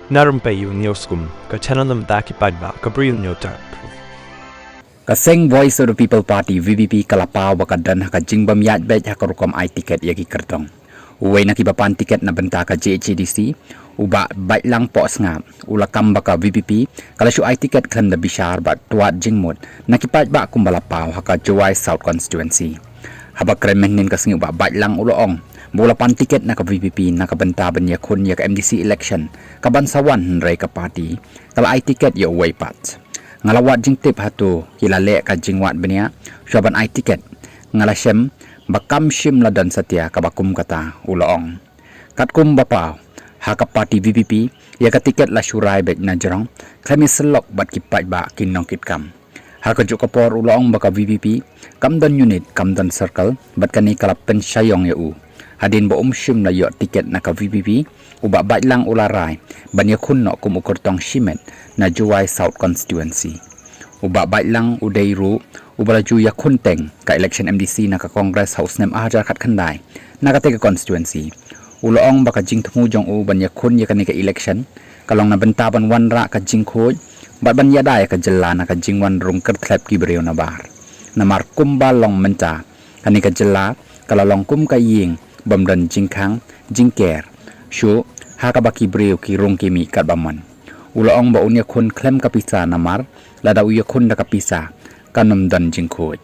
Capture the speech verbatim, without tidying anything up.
Na rympei ïa u News Kum, ka channel na bynta ki paidbah ka Bri u Hynñiewtrep. Ka seng Voice of the People Party, V P P, ka la paw ba ka don ha ka jingbym ïaid beit ha ka rukom ai tiket ïa ki kyrtong. Uwei na kiba pan tiket na bynta ka J H A D C, u Bah Baitlang Pohsngap, u la kam ba ka V P P ka la shu ai tiket khlem da bishar bad twad jingmut na ki paidbah kumba la paw ha ka Jowai South Constituency. Haba kren mynhynnin ka sngi u Bah Baitlang u la ong ba u la pan tiket na ka V P P na ka bynta ban ïakhun ïa ka M D C election kaban sa wan, hynrei ka party ka la ai tiket ïa uwei pat. Nga la wad jingtip hato ki la leh ka jingwad bniah shuwa ban ai tiket. Nga la shem ba kam shym la don satia kaba kum kata, u la ong. Katkum ba paw, ha ka party V P P ïa ka tiket la shu rai beit na jrong khlem ïasyllok bad ki paidbah ki nongkitkam. Ha kajuh ka por u la ong ba ka V P P kam don unit, kam don circle, bad kane ka la pynshai ïong ïa u. Hadien ba um shym la ïoh tiket na ka V P P, u Bah Baitlang u la rai ban ïakhun noh kum u kyrtong shimet na Jowai South Constituency. U Bah Baitlang u dei ruh uba la ju ïakhun teng ka election M D C na ka Congress ha u snem ar hajar khatkhyndai na katei ka constituency. U la ong ba ka jingthmu jong u ban ïakhun ïa kane ka election ka long na bynta ban wanrah ka jingkhuid bad ban ïada ïa ka jylla na ka jingwan rung kyrthlep ki briew nabar. Namar kumba long mynta, kane ka jylla ka la long kum ka ïing bym don jingkhang jingker, shuh ha kaba ki briew ki rung ki mih katba mon. U la ong ba un ïakhun khlem ka pisa namar lada u ïakhun da ka pisa kan ym don jingkhuid.